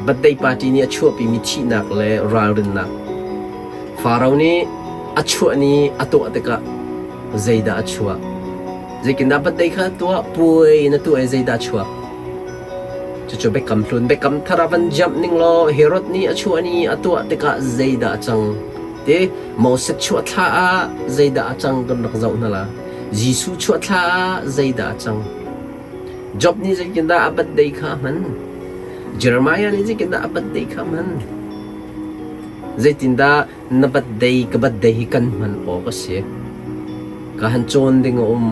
Birthday party nih a chuahpimi thihnak le ralrinnak. Faro nih a chuah ni a tuah tikah zeidah a chuah? Zeitindah birthday kha tuah? Puai na tuah i zeidah a chuak? Cucu biakam hlun, biakam thar ah van jamh ning law Herod nih a chuah ni a tuah tikah zeidah a cang? Ti Moses chuah thla ah zeidah a cang kan rak zoh hna la. Jesuh chuah thla ah zeidah a cang? Job nih zeitindah a birthday kha a hman? Jeremiah nih zeitindah a birthday kha a hman? Zeitindah na birthday ka birthday hi kan hman awk a si? Ka han cawn ding a um.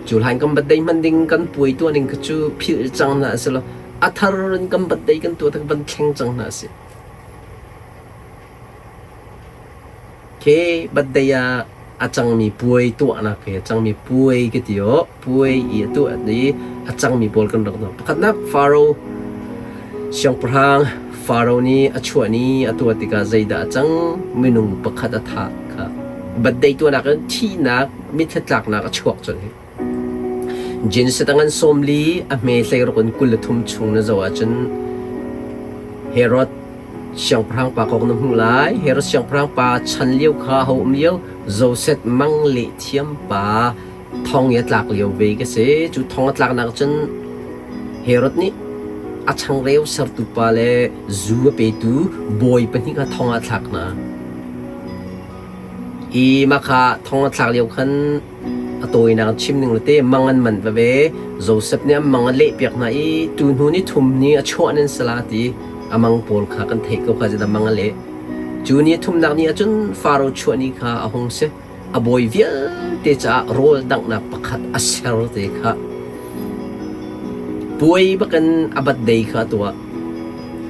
Cu hlan kan birthday hman ding kan puai tuah ning kha cu philh cang hna a si lo. A thar in kan birthday kan tuah tak van thleng cang hna a si. Khi birthday ah a cangmi puai tuahnak hi a cangmi puai ka ti aw puai i a tuah i a cangmi pawl kan rak tuah. Pakhatnak Faro siangpahrang Faro nih a chuah ni a tuah tikah zeidah a cang minung pakhat a thah kha birthday tuahnak in thihnak mitthli tlaknak a chuak colh hi. Genesis a 40 a hme hleiruk in 23 chung na zoh ahcun Herod siangpahrang pa kong na hmuh lai. Herod siangpahrang pa chan lio kha ho um lio Joseph mang leh thiam pa thong i a tlak lio ve ka si. Cu thong a tlaknak cun Herod nih a changreu sertu pa le zu a petu bawi pahnih kha thong ah a thlak hna. I mah kha thong a thlak lio khan A tawinak chim ning le te mang an man veve. Joseph nih an mang a lehpiak hna i tu hnu ni thum ni a chuah nan si la ti a mang pawl kha kan theih ko kha zeidah mang a leh. Cu ni thumnak ni ahcun Faro chuah ni kha a hung si. A bawi vialte caah rawl danghnak pakhat a ser te kha. Puai bakin a birthday kha a tuah.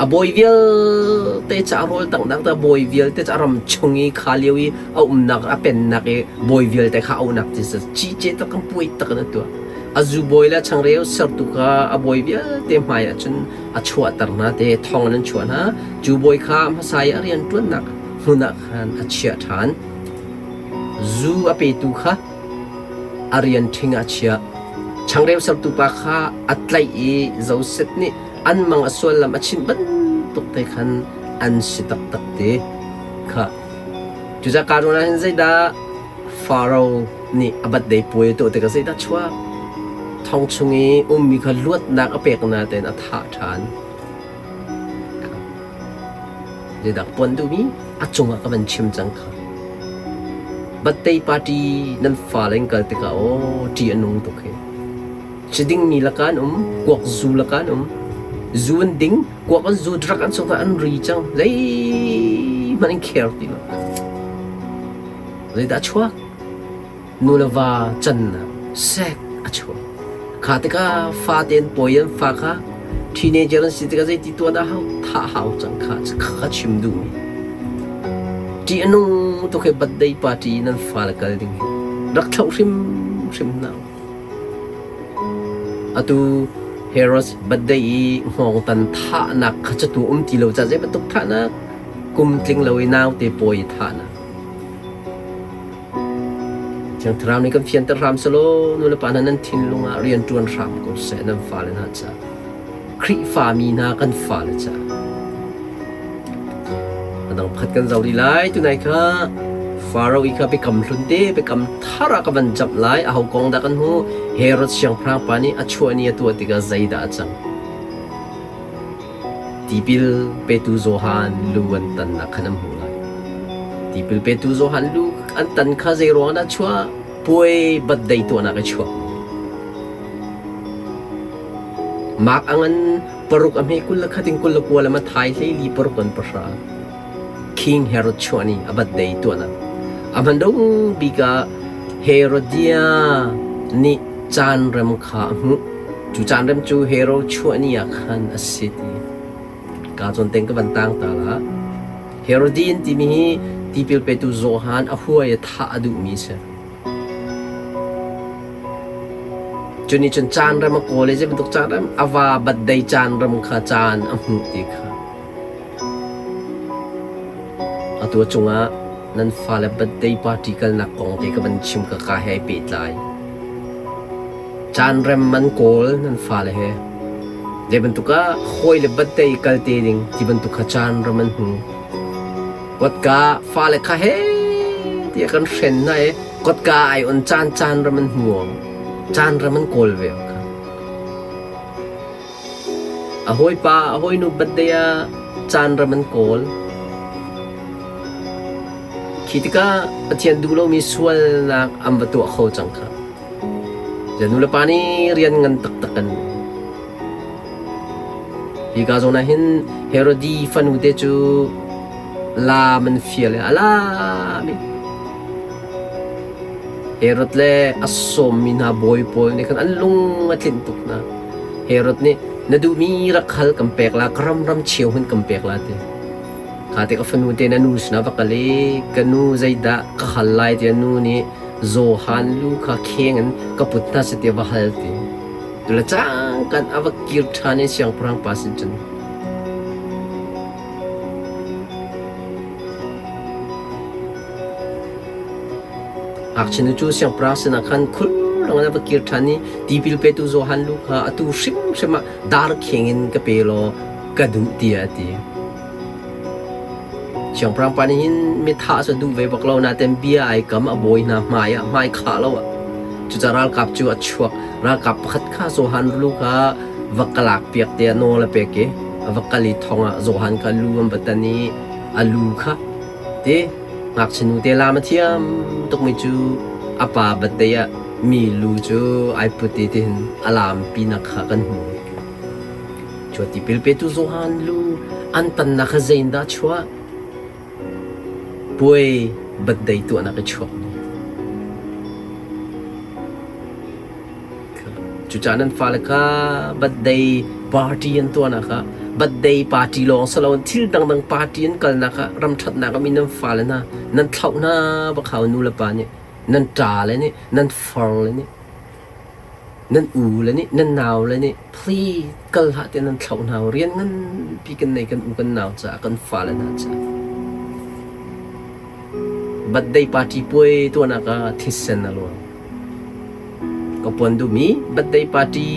A bawi vialte caah rawl danghnak a bawi vialte caah ram chung i kha lio i a umnak a pennak i bawi vialte kha auhnak ti si cice tak in puai tak in a tuah. A zu bawi le changreu sertu kha a bawi vialte hmai ah cun a chuahter hna te thong in an chuah hna. Cu bawi kha hmasa i a rianṭuannak hmun ah khan a chiah ṭhan. Zu a petu kha a rian ṭhing ah a chiah. Changreu sertu pa kha a tlaih i Josef nih an mang a suallam a chimh bantuk te khan an si taktak te kha. Cucaah kaa ruang ah hin zeidah Faro nih a birthday puai a tuah tikah zeidah chuak? Thong chung i ummi kha luatnak a pek nain a thah ṭhan. Zeidah ka puan duhmi? A cungah ka van chim cang kha. Birthday party nan fale in kal tikah aw ṭih a nung tuk hi. Ci dingmi lakah an um, kuak zu lakah an um. Zu an ding, kuak an zu, drug an suk an ri cang. Zeihmanh an care ti lo. Zeidah a chuak? Nu le va cannak sek a chuak. Kha tikah fate an pawi an fa kha teenager an si tikah zeiti tuah dah hau? Thah hau cang kha kha chim duhmi. Ṭih a nung tuk hi birthday party nan fale kal ding hi. Rak thlauh hrimhrim hna. Atu Herod birthday i hngawngtan thahnak kha catu um ti lo caah zei bantuk thahnak kum tling lo i naute pawi i thahnak. Thiang Thlarau nih kan fianter hram selaw nulepa hna nan thinlung ah rian ṭuan hram ko seh nan fale hna caah. Khrihfami hna kan fale caah. A dang pakhat kan zoh rih lai. Tunai kha Faro i kha biakam hlun te biakam thar ah ka van camh lai. Aho kong dah kan hmu? Herod siangpahrang pa nih a chuah ni a tuah tikah zeidah a cang? Tipil petu Johan lu an tannak khan an hmuh lai. Tipil petu Johan lu an tan kha zei ruang dah chuah? Puai birthday tuahnak i chuah. Mark a ngan paruk a hme 21 in 29 le Matthai 14 in 10. King Herod chuah ni a birthday tuahnak. A hmandung bik ah Herodia nih caan rem kha a hmuh. Cu caan rem cu Herod chuah ni ah khan a si ti. Ka zawn teng ka van tang ta la. Herodian timi hi tipil petu Johan a huai i thah a duhmi si. Cu nih cun caan rem a kawl i zei bantuk caan rem a va birthday caan rem kha caan a hmuh ti kha. Atu a cungah nan fale birthday party kalnak kong te ka van chim ka ka he ai pehtlai. Caan rem an kawl nan fale he. Zei bantuk ah hawi le birthday kal te ding ti bantuk kha caan ram an hmu. Kotka fale kha he tiah kan hren hna i kotka ai on caan caan ram an hmu. Caan ram an kawl ve kha. A hawipa a hawinu birthday ah caan ram an kawl. Khi tikah Pathian duh lomi sualnak an va tuah kho cang kha. Nu le pa nih rian ngan taktak an Hika zawn ah hin Herodi fanu te cu laam an fial i a laam i Herod le a sawmmi hna bawi pawl nih khan an lung a tlinh tuk hna. Herod nih na duhmi rak hal kan pek la, ka ram ram cheu hmanh kan pek la ti. Kha te ka fanu te na nu sinah va kal i ka nu zeidah ka hal lai tiah nu nih Johan lu kha kheng in ka put hna seh tiah va hal ti. Tule cangkan a va kir ṭhan i siangpahrang pa sin cun Ngakchia nu cu siangpahrang sinah khan khulrang in a va kir ṭhan i tipil petu Johan lu kha atu hrimhrim ah dar kheng in ka pe law ka duh tiah a ti. Siangpahrang pa nih hin mithah cu a duh ve bak lo nain bia ai kam a bawi hna hmai ah hmai khah lo ah cucaah ralkap cu a chuak. Ralkap pakhat kha Johan lu kha va ka lakpiak tiah nawl a pek i a va kal i thong ah Johan kha lu an va tan i a lu kha ti ngakchia nu te lam a thiam tukmi cu a pa birthday ah mi lu cu ai put i tihin a lampinak kha kan hmu. Cu tipil petu Johan lu an tannak kha zeiindah a chuah? Puai birthday tuahnak i chuak mi. Cucaah nan fale kha birthday party an tuahnak ah birthday party lawng si loin thil dangdang party an kalnak ah ramṭhatnak a mi nan fale hna nan thlauh hna bak hau nu le pa nih nan ṭa le nih nan far le nih Nan u le nih nan nau le nih please kal hlah tiah nan thlauh hna u. Rian nganpi kan nei kan u kan nau caah kan fale hna caah. Birthday party puai tuahnak ah thisen a luang. Ka puan duhmi birthday party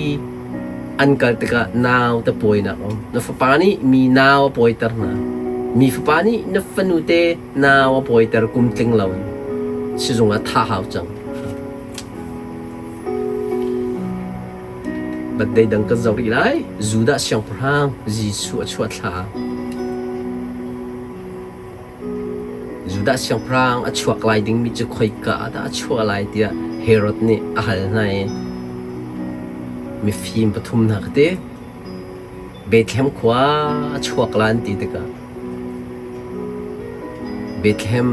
an kal tikah nau te pawinak um. Na fapa nih mi nau a pawiter hna. Mi fapa nih na fanu te nau a pawiter kum tling lo in. Sizung ah thah hau cang. Birthday dang kan zoh rih lai. Judah siangpahrang Jesuh a chuah thla. Judah siangpahrang a chuak lai dingmi cu khoika ah dah a chuah lai tiah Herod nih a hal hna i mifim pathum hna ka ti. Bethlehem khua a chuak la an ti tikah Bethlehem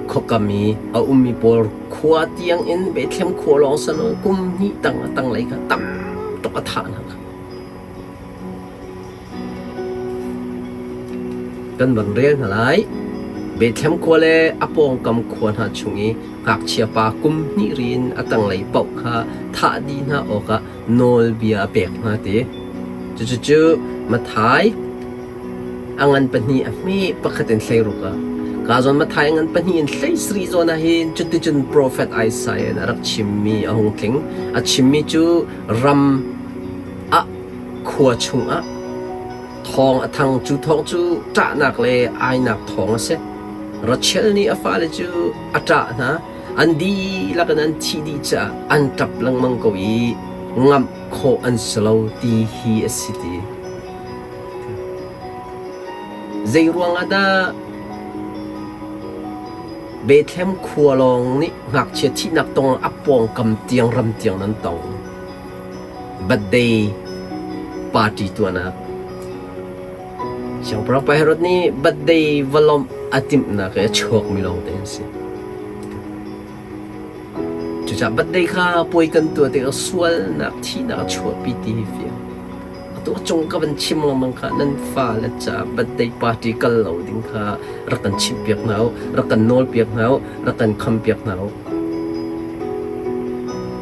khuakam i a ummi pawl khua tiangin Bethlehem khua lawng si loin kum hnih tang a tanglei kha tam tuk a thah hna kha. Kan van rel hna lai. Bethlehem khua le a pawngkam khua hna chung i ngakchia pa kum hnih ri in a tanglei paoh kha thah dih hna awkah nawlbia a pek hna ti. Cucu Matthai a ngan pahnih a hme pakhat in 16 ah ka zawn Matthai a ngan pahnih in 17 zawn ah hin cuticun profet Isaiah nih a rak chimmi a hung tling. A chimmi cu ram ah khua chungah thawng a thang. Cu thawng cu ṭahnak le ainak thawng a si. Rachel nih a fale cu a ṭah hna. An dihlak in an thih dih caah an ṭap lengmang ko i ngamh khawh an si lo ti hi a si ti. Zei ruangah dah Bethlehem khua lawng nih ngakchia thihnak tong a pawngkam tiang ram tiang nan tong? Birthday party tuahnak. Siangpahrang pa Herod nih birthday va lawmh a timhnak i a chuakmi lawngte an si. Cucaah birthday kha puai kan tuah tikah sualnak thihnak a chuahpi ti hi fiang. Atu a cung ka van chim lengmang kha nan fale caah birthday party kal lo ding kha rak kan chimhpiak hna u, rak kan nawlpiak hna u, rak kan khampiak hna u.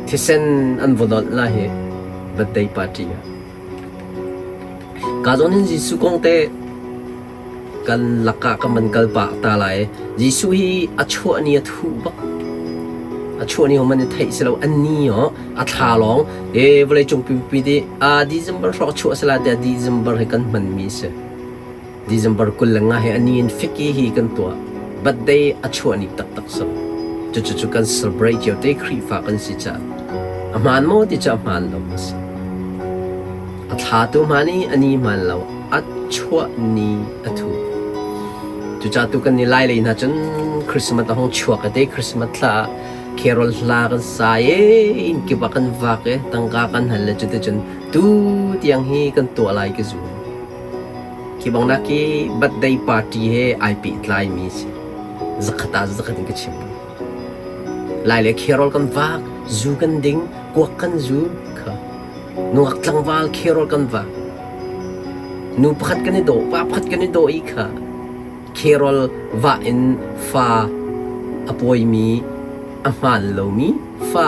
Thisen an va dolh la hi birthday party ah. Ka zawn hin Jesuh kong te kan lakah kan van kal pah ta lai. Jesuh hi a chuah ni a thuh bak. A chuah ni hman theih si lo an ni ho a thla lawng e vawlei cung pumpi di a December hrawk chuah sala te December hi kan hman mi si. December 25 hi ani in fiki hi kan tuah. Birthday a chuah ni taktak so. Cucu cu kan celebrate cio te Khrihfa kan si ca. A hmaan maw ti cu a hmaan lo a si. A thla tu hmaan i a ni hmaan lo. A chuah ni a thu. Cucaah tu kan ni lai lei hna cun Christmas a hung chuak te Christmas thla ah carol hla kan sa i inn kip ah kan vak i tangka kan hal le cuticun tu tiang hi kan tuah lai ka zum. Khi bang nak hi birthday party he ai pehtlai mi si. Zakhat ah zakhat in ka chim. Lai le carol kan vak, zu kan ding, kuak kan zu kha. Nungak tlangval carol kan vak. Nu pakhat kan i dawh, pa pakhat kan i dawh i kha carol vah in fa a pawimi a hmaan lomi fa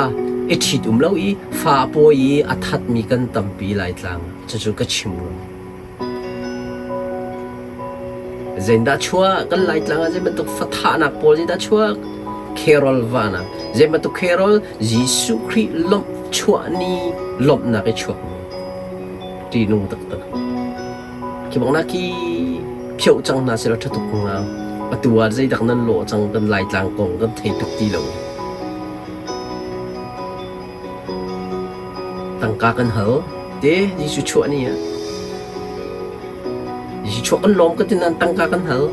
i ṭhit um lo i fa a pawi i a thatmi kan tampi Laitlang ah. Cucu ka chim rua. Zeidah chuah kan Laitlang ah zei bantuk fathahnak pawl zeidah chuak? Carol vahnak. Zei bantuk carol? Jesuh Khrih lawmh chuah ni lawmhnak i chuak mi. Ṭihnung taktak. Khi bang nak khi phioh cang hna selaw ṭha tuk hnga. Atu ah zeidak nan lawh cang kan Laitlang kong kan thei tuk ti lo. Tangka kan hal. Te Jesuh chuah ni ah. Jesuh chuah kan lawm ka ti nain tangka kan hal.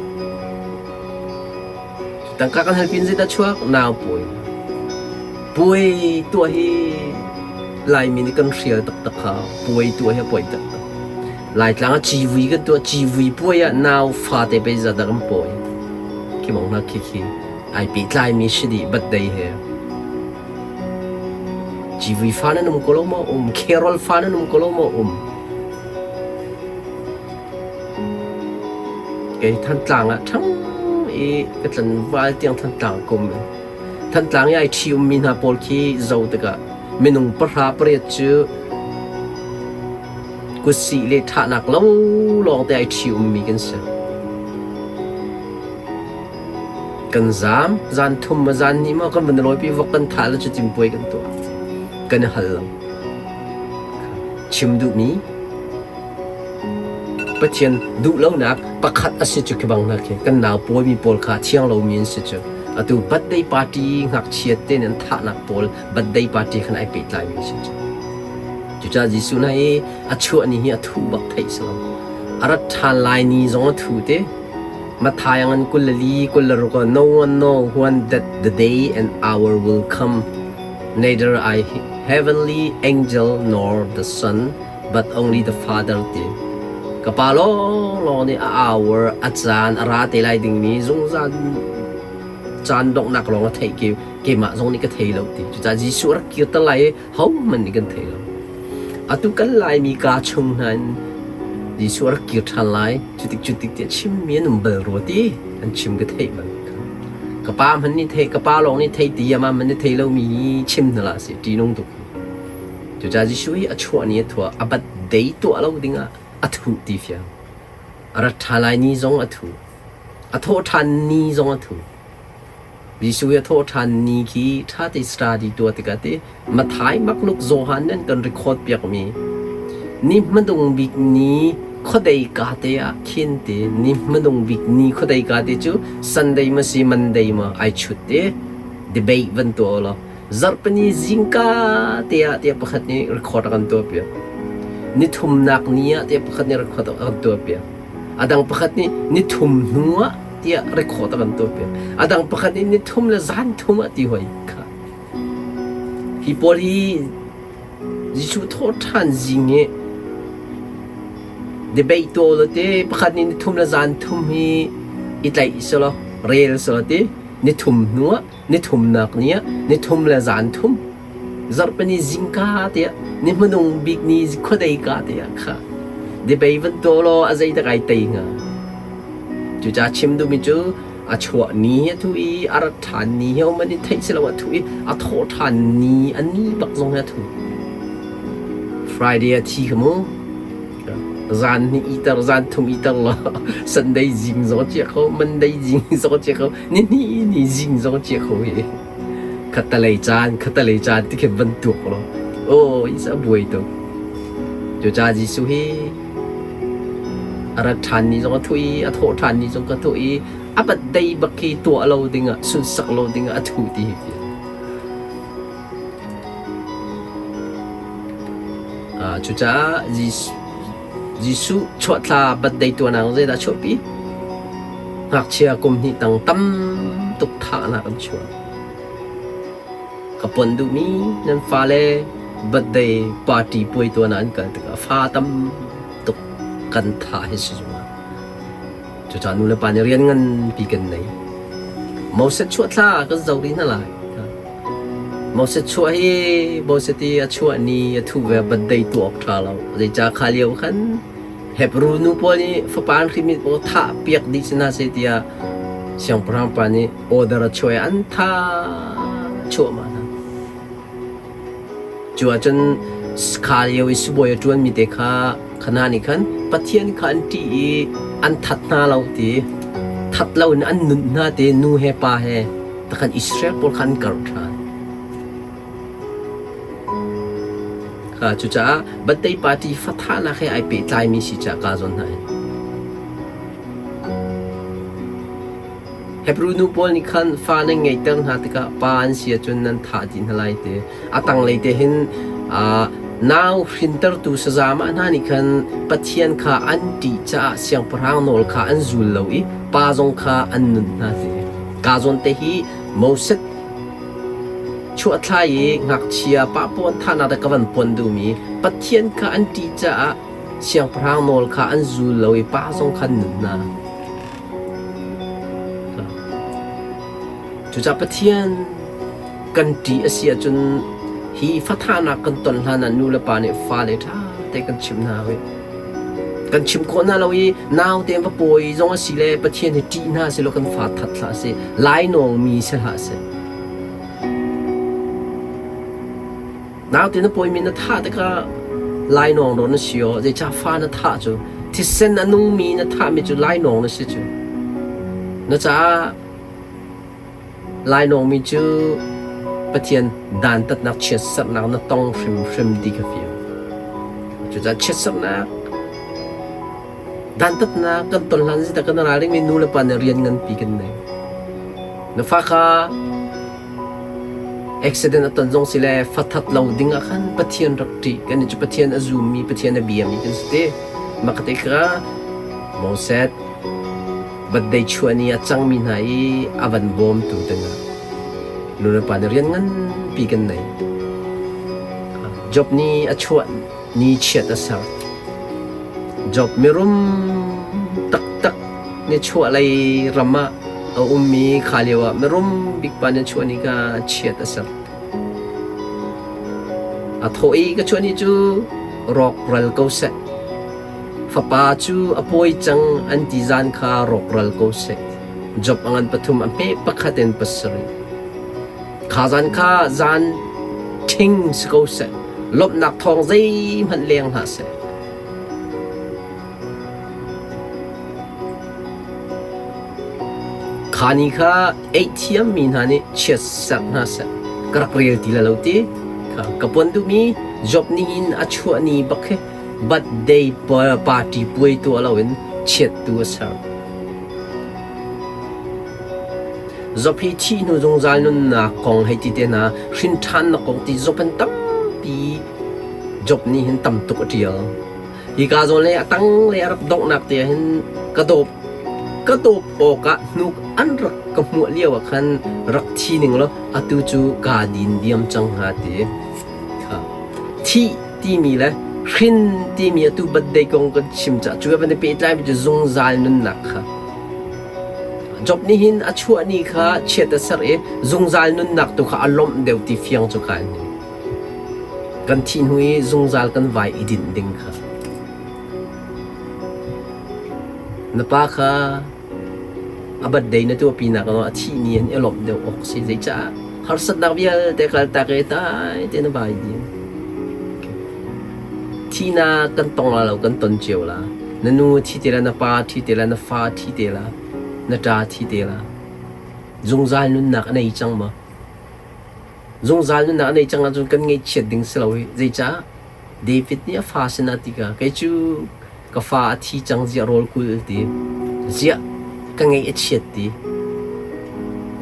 Tangka kan hal pin zeidah chuak? Nau puai. Puai tuah hi Laimi nih kan hrial taktak kha. Puai tuah hi a puai taktak. Laitlang ah civui kan tuah. Civui puai ah nau fate pei zat dah kan pawi. Khi bang hna khi khi ai pehtlaimi si dih birthday he. Civui fa nan um ko lo maw um? Carol fa nan um ko lo maw um? Kei Thantlang ah ṭhang i ka tlanval tiang Thantlang ka um. Thantlang i ai ṭhi ummi hna pawl khi zoh tikah minung pahra pariat cu kutsih le ṭhahnak lo lawngte ai ṭhi ummi kan si. Kan zaam, zan thum maw zan hnih maw kan van i lawipi vok kan thah le cutin puai kan tuah. Kan i hal lo. Chim duhmi Pathian duhlonak pakhat a si cu khi bang hna khi kan nau pawimi pawl kha thiang lomi an si cu. Atu birthday party ngakchia te nih an thahnak pawl birthday party khan ai pehtlaimi a si cu. Cucaah Jesuh hna i a chuah ni hi a thuh bak theih si lo. A rat ṭhan lai ni zong a thu te. Matthai ngan 24 26 ah no one know when that the day and hour will come, neither I heavenly angel nor the Son, but only the Father ti. Ka pa lawnglawng nih a hour a caan a ra te lai dingmi zungzal caan donghnak lawng a theih ke keimah zong nih ka thei lo ti. Cucaah Jesuh rak kirter lai i hohmanh nih kan thei lo. Atu kan Laimi kaa chung hna in Jesuh a rak kir ṭhan lai cutik cutik tiah chimmi an um bal rua ti an chim ka theih bal. Ka pa hmanh nih thei ka pa lawng nih thei ti amah hmanh nih thei lomi hi chim hna hlah sih ṭihnung tuk. Cucaah Jesuh hi a chuah ni a thuah a bat dei tuah lo dingah a thuh ti fiang. A rat ṭha lai ni zong a thu. A thawh ṭhan ni zong a thu. Jesuh hi a thawh ṭhan ni khi ṭha te study tuah tikah ti Matthai, Mark, Luke, Johan nan kan record piakmi ni hmadung bik ni khuadei ka te ah khin ti ni hmadung bik ni khuadei ka te cu Sunday ma si Monday ma ai chut te debate van tuah law zarhpini zingka te ah tiah pakhat nih record a kan tuah piak ni thumnak ni ah tiah pakhat nih record a kan tuah piak a dang pakhat nih ni thum hnu ah tiah record a kan tuah piak a dang pakhat nih ni thum le zan thum ah ti hoi kha hi pawl hi Jesuh thawhṭhan zing i debate tuah law te pakhat nih ni thum le zan thum hi i tlaih selaw rel selaw ti ni thum hnu ah ni thumnak ni ah ni thum le zan thum zarhpini zingka te ah ni hmanung bik ni khuadei ka te ah kha debate van tuah law a zei dah kai tei hnga cucaah chim duhmi cu a chuah ni hi a thu i a rat ṭhan ni hi a um an i theih si lo a thu i a thawh ṭhan ni a ni bak zong hi a thu Friday a thi kha mu zan hnih iter zan thum iter law Sunday zing zong a chia kho Monday zing zong a chia kho ni hnih ni zing zong a chia kho hi. Khattalei caan, khattalei caan ti khi van tuak law. Aw, is a buai tuk. Cucaah Jesuh hi a rat ṭhan ni zong a thuh i a thawh ṭhan ni zong ka thuh i a birthday bak khi tuah lo dingah sunsak lo dingah a thu ti hi fiang. Cucaah Jesuh chuahthla birthday tuahnak zeidah a chuahpi? Ngakchia kum hnih tang tam tuk thahnak an chuah. Ka pon duhmi nan fale birthday party puai tuan ah an kal tikah fa tam tuk kan thah hi si zungah. Cucaah nu le pa nih rian nganpi kan nei. Moses chuahthla kan zoh rih hna lai. Moses chuah hi Moses i a chuah ni a thuh ve birthday tuah awk ṭha lo. Zeicah kha lio khan Hebrew nu pawl nih fapa an hrimmi pawl thah piak dih si hna seh tiah siangpahrang pa nih order a chuah i an thah chuahmah hna. Cu ahcun kha lio i sibawi a ṭuanmi te kha hna nih khan Pathian kha an ṭih i an that hna lo ti that loin an nunh hna ti nu he pa he takhan Israel pawl kha an karh ṭhan. Kha cucaah birthday party fathahnak he ai pehtlaimi si caah kaa zawn hna hin. Hebrew nu pawl nih khan fa nan ngeihter hna tikah pa an si ahcun nan thah dih hna lai ti. A tanglei te hin nau hrintertu sazamah hna nih khan Pathian kha an ṭih caah siangpahrang nawl kha an zul lo i pa zong kha an nunh hna ti. Ka zawn te hi Moses chuahthlai i ngakchia pa puan thahnak te ka van puan duhmi Pathian kha an ṭih caah siangpahrang nawl kha an zul lo i pa zong kha an nunh hna. Cucaah Pathian kan ṭih a si ahcun hi fathahnak kan ton hlan ah nu le pa nih fale ṭha te kan chimh hna hoi. Kan chim khawh hna lo i naute va pawi zong a si le Pathian hi ṭih hna selaw kan fa that hlah seh, lainawng mi si hlah seh. Naute na pawimi na thah tikah lainawng rawn na si aw, zeicah fa na thah cu thisen a nungmi na thahmi cu lainawng na si cu. Na caah lainawngmi cu Pathian dantatnak chiatserhnak na tong hrimhrim ti kha fiang. Cucaah chiatserhnak dantatnak kan ton hlan si kan ral dingmi nu le pa nih rian nganpi kan nei. Na fa kha Accident a ton zong si le fa that lo ding ah khan Pathian rak ṭih. Kannih cu Pathian a zummi, Pathian a biami kan si te. Mah ka te kha Moses birthday chuah ni a cangmi hna i a van bawmtu dingah nu le pa nih rian nganpi kan nei. Job nih a chuah ni chiat a ser. Job mirum taktak nichuahlei ram ah a ummi kha lio ah mirum bik pa nichuah ni kha chiat a ser. A thawh i ka chuah ni cu rawkral ko seh. Fapa cu a pawi cang an ti zan kha rawkral ko seh. Job a ngan pathum a hme pakhat in pasarih. Kha zan kha zan ṭhing si ko seh. Lawmhnak thawng zeihmanh leng hlah seh. Kha ni kha eihthiammi hna nih chiatserh hna seh, ka rak rel ti lai lo ti kha ka puan duhmi Job nih hin a chuah ni bak hi birthday party puai tuah loin chiat tu a ser. Job hi thih hnu zungzal nunnak kong hei ti te hna hrin ṭhannak kong ti Job an tampi Job nih hin tam tuk a ṭial. Hika zawn le a tang le a rak donghnak te ah hin ka dawp ka dawp awkah hnuk an rak ka hmuah lio ah khan rak thi ning law atu cu kaa din diam cang hnga ti. Kha thih timi le hrin timi atu birthday kong kan chim caah cu van i pehtlaimi cu zungzal nunnak kha. Job nih hin a chuah ni kha chiat a serh i zungzal nunnak tu kha a lawmh deuh ti fiang cu kha an Kan thih hnu i zungzal kan vai i dinh ding kha. Na pa kha a birthday na tuahpinak ah a thih ni in i lawmh deuh awk si. Zeicah harsatnak vialte kaltak i dai tein na vai din. Thihnak kan tong la lo kan ton cio la. Na nu thi te la, na pa thi te la, na fa thi te la, na ṭa thi te la. Zungzal nunnak a nei cang maw? Zungzal nunnak a nei cang ahcun kan ngaihchiat ding si lo hi. Zeicah? David nih a fa sinah ti ka kei cu ka fa a thi cang ziah rawl kul ti. Ziah ka ngaih a chiat ti.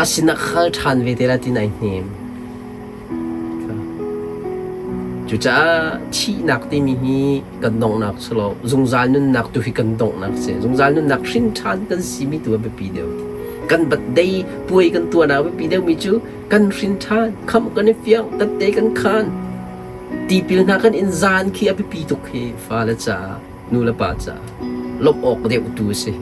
A sinah ka kal ṭhan ve te la ti nai hnem. Cucaah thihnak timi hi kan donghnak si lo. Zungzal nunnak tu hi kan donghnak si. Zungzal nunnak hrin ṭhan kan simi tu a biapi deuh. Kan birthday puai kan tuahnak a biapi deuhmi cu kan hrin ṭhan, khamh kan i fiang, tette kan khan. Tipil hna kan in zan khi a biapi tuk hi fale caah, nu le pa caah lawmh awk deuh tu a si.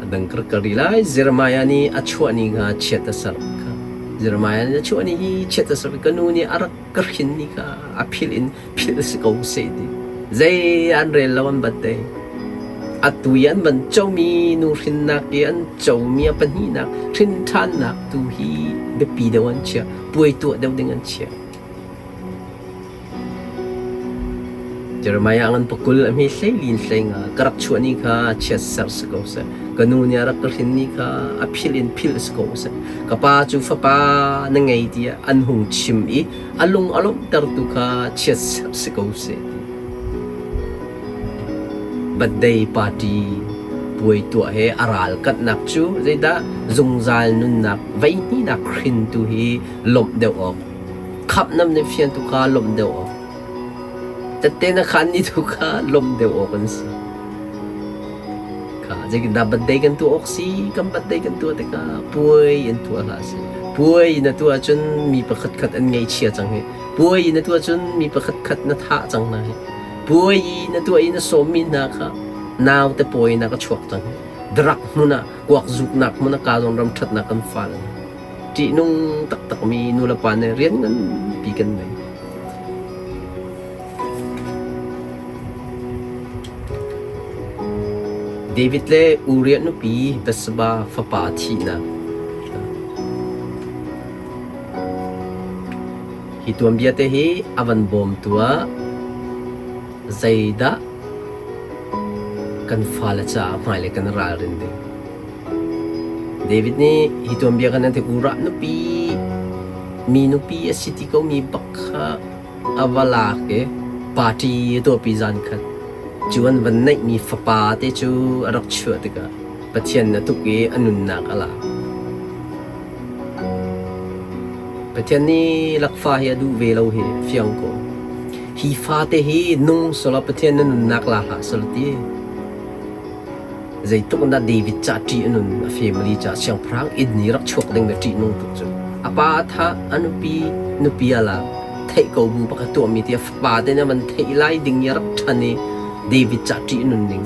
A dang ka rak kal rih lai. Jeremiah nih a chuah ni kha chiat a serh kha. Jeremiah nih a chuah ni hi chiat a serh. Ka nu nih a rak ka hrin ni kha a philh in philh si ko seh ti. Zei an rel lo an bat te. Atu i an van comi nu hrinnak i an comi a pahnihnak hrin ṭhannak tu hi biapi deuh an chiah. Puai tuah deuh ding an chiah. Jeremiah ngan pakul a hme hleilin hleinga ka rak chuah ni kha chiatserh si ko seh. Ka nu nih a rak ka hrin ni kha a philh in philh si ko seh. Ka pa cu fapa na ngei tiah an hung chim i a lung a lawmhtertu kha chiatserh si ko seh. Birthday party puai tuah he a ral kanhnak cu zeidah zungzal nunnak veihnihnak hrintu hi lawmh deuh awk Khamh nam nih fian tu kha lawmh deuh awk. Tette na khan ni tu kha lawmh deuh awk an si. Kha zeitindah birthday kan tuah awk si? Kan birthday kan tuah tikah puai in tuah hlah si. Puai na tuah ahcun mi pakhat khat an ngaihchia cang hi. Puai na tuah cun mi pakhat khat na thah cang hna hi. Puai na tuah i na sawmmi hna kha naute pawi na ka chuak cang hi. Drug hmun ah kuak zuknak hmun ah ka zawn ram ṭhatnak kan fal. Ṭihnung taktakmi nulepa nih rian nganpi kan ngei. David le Uriah nupi Bathsheba fapa thihnak. Hi tuanbia te hi a van bawmtu ah zeidah kan fale caah hmailei kan ralrin ding. David nih hi tuanbia kan ti Uriah nupi mi nupi a si ti komi bak kha a va lak i party a tuahpi zan khat cu an van neihmi fapa te cu a rak chuah tikah Pathian a tuk i a nunnak a lak. Pathian nih lakfa hi a duh ve lo hi fiang ko. Hi fate hi nung selaw Pathian na nunnak la hlah selaw ti. Zeitluk in dah David ca ṭih a nun, a family ca siangpahrang inn i rak chuak ding le ṭihnung tuk cu. A pa a thah, a nupi nupi a lak. Theih ko bu bak a tuahmi ti a fapa te nih a van theih lai ding i a rak ṭhan i David ca ṭih a nun ning.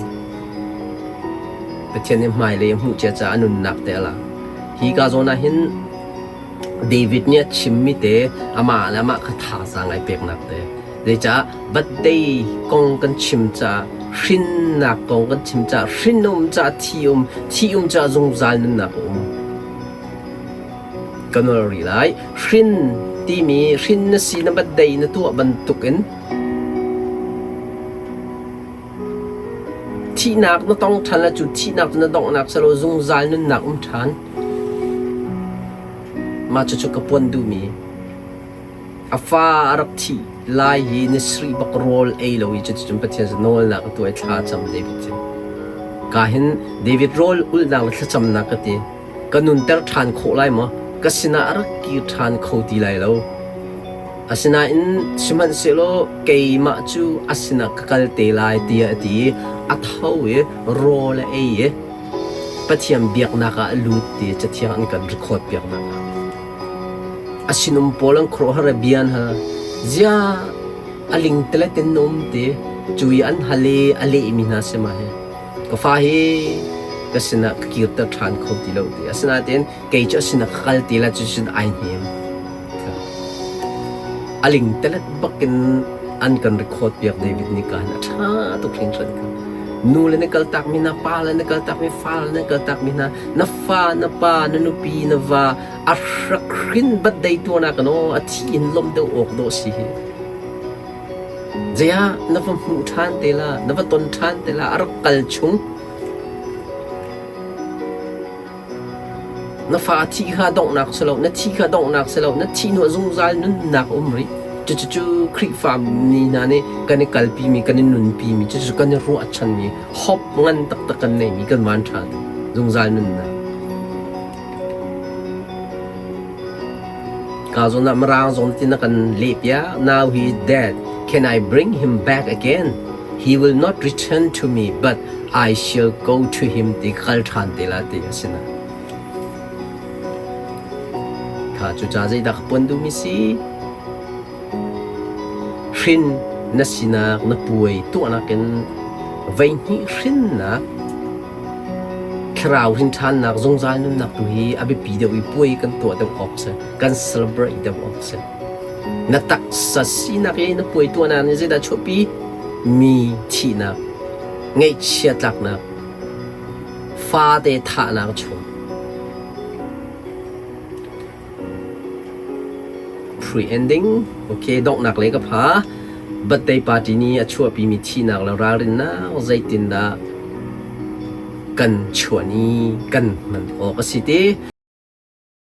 Pathian nih hmailei a hmuh cia caah a nunnak te a lak. Hi ka zawn ah hin David nih a chimmi te amah le amah kha thazaang ai peknak te. Zeicah birthday kong kan chim caah hrinnak kong kan chim caah hrin um caah thi um thi um caah zungzal nunnak a um. Ka nawl rih lai. Hrin timi hrin na si na birthday na tuah bantukin thihnak na tong ṭhan le cu thihnak cu na donghnak si lo zungzal nunnak um ṭhan. Mah cucu ka puan duhmi. A fa a rak thih lai hi ni sarih bak rawl ei lo i cuticun Pathian cu nawlnak a tuah i thla a cam David cu. Ka hin David rawl ulhnak le thlacamnak ka ti. Ka nunter ṭhan khawh lai maw? Ka sinah a rak kir ṭhan kho ti lai lo. Asinain sihmanhsehlaw keimah cu a sinah ka kal te lai tiah a ti i a tho i rawl a ei i Pathian biaknak ah a lut ti Cathiang an kan record piaknak ah. A sinum pawl an khuaruahhar i bia an hal. Ziah a lingtelet in na um ti? Cu i an hal i a lehmi hna si ma hi? Ka fa hi ka sinah ka kirter ṭhan kho ti lo ti. Asinain kei cu a sinah ka kal ti lai cucun ai hnem. A lingtelet bakin an kan record piak David nih ka hin a ṭha tuk hringhran kha. Nu le na kaltakmi hna, pa le na kaltakmi, fa le na kaltakmi hna, na fa, na pa, na nupi, na va, a rak hrin birthday tuahnak in aw a thi in lawmh deuh awk dawh si hi. Zeiah na va hmuh ṭhan te la, na va ton ṭhan te la, a rak kal chung. Na fa a thih kha donghnak si lo, na thi kha donghnak si lo, na thih hnu ah zungzal nunnak a um rih. Cucu Khrihfa mi hna nih kan i kalpimi, kan i nunpimi, cucu kan i ruahchanmi, hope ngan taktak kan neimi kan van ṭha zungzal nunnak. Ka zawn ah Mirang zawn tin a kan lehpiak. Now he is dead. Can I bring him back again? He will not return to me, but I shall go to him ti kal ṭhan te la ti a si na. Kha cu ca zeidah ka puan duhmi si? Hrin na sinak na puai tuahnak in veihnih hrinnak Thlarau rinṭhannak zungzal nunnak tu hi a biapi deuh i puai kan tuah deuh awk si, kan celebrate deuh awk si. Na taksa sinak i na puai tuahnak nih zeidah chuahpi? Mi thihnak, ngaihchia tlaknak, fate thahnak chung. Pre-ending, okay, donghnak lei ka pha. Birthday party nih a chuahpimi thihnak le ralrinnak zeitindah kan chuah ni kan hman awk a si ti.